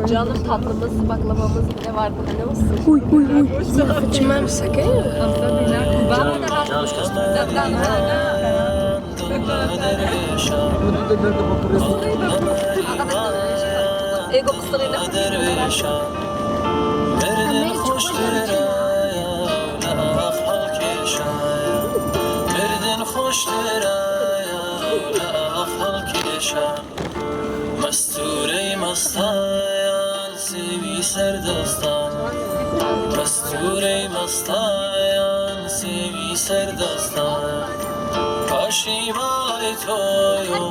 Canım tatlımız, baklavamız ne vardı ne olsun. Uy uy uy. Ego mısırıyla. مەستورەی مەستایان سێوی سەردەستان مەستورەی مەستایان سێوی سەردەستان پاشی باڵی تۆی و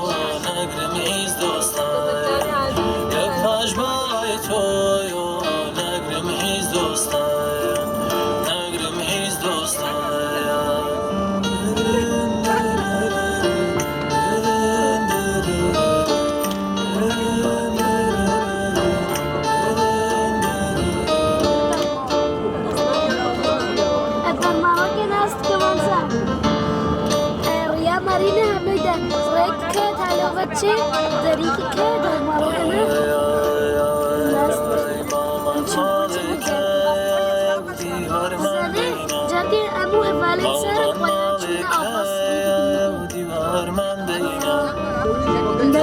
نەگرم هیچ دۆستان لە پاش باڵی تۆی و نەگرم هیچ دۆستان نەگرم هیچ دۆستان.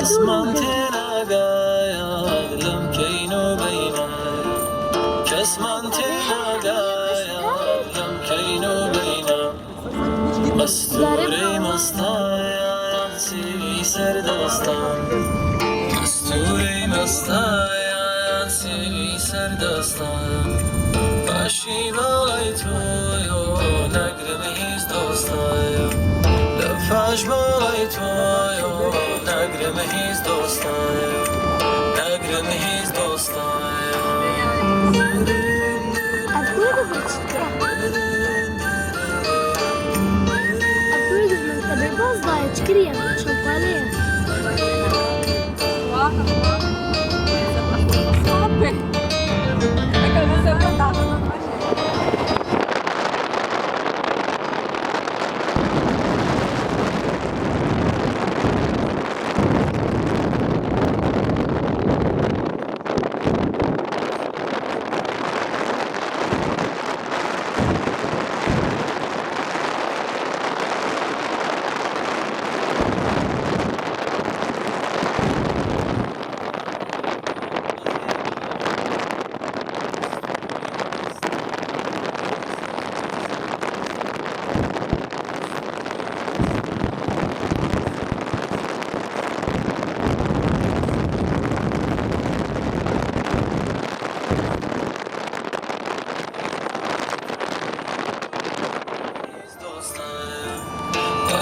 کەسمان تێناگایە لەم کەین و بینە، کەسمان تێناگایە لەم کەین و بینە، مەستورەی مەستایان سێوی سەردەستان. دۆستایان سێوی سەردەستان پاشی باڵای تۆیۆ نەگرم هیچ دۆستایە لە پاش باڵای تۆیۆ نەگرم هیچ دۆستایە نەگرم هیچ دۆستایە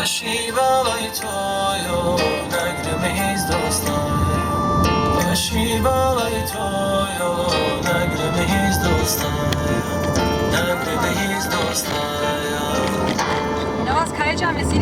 پاشی باڵای تۆیۆ نەگرم هیچ دۆستایە پاشی باڵای تۆیۆ نەگرم هیچ دۆستایە نەگرم هیچ دۆستایە Navaz Kaya Camisi.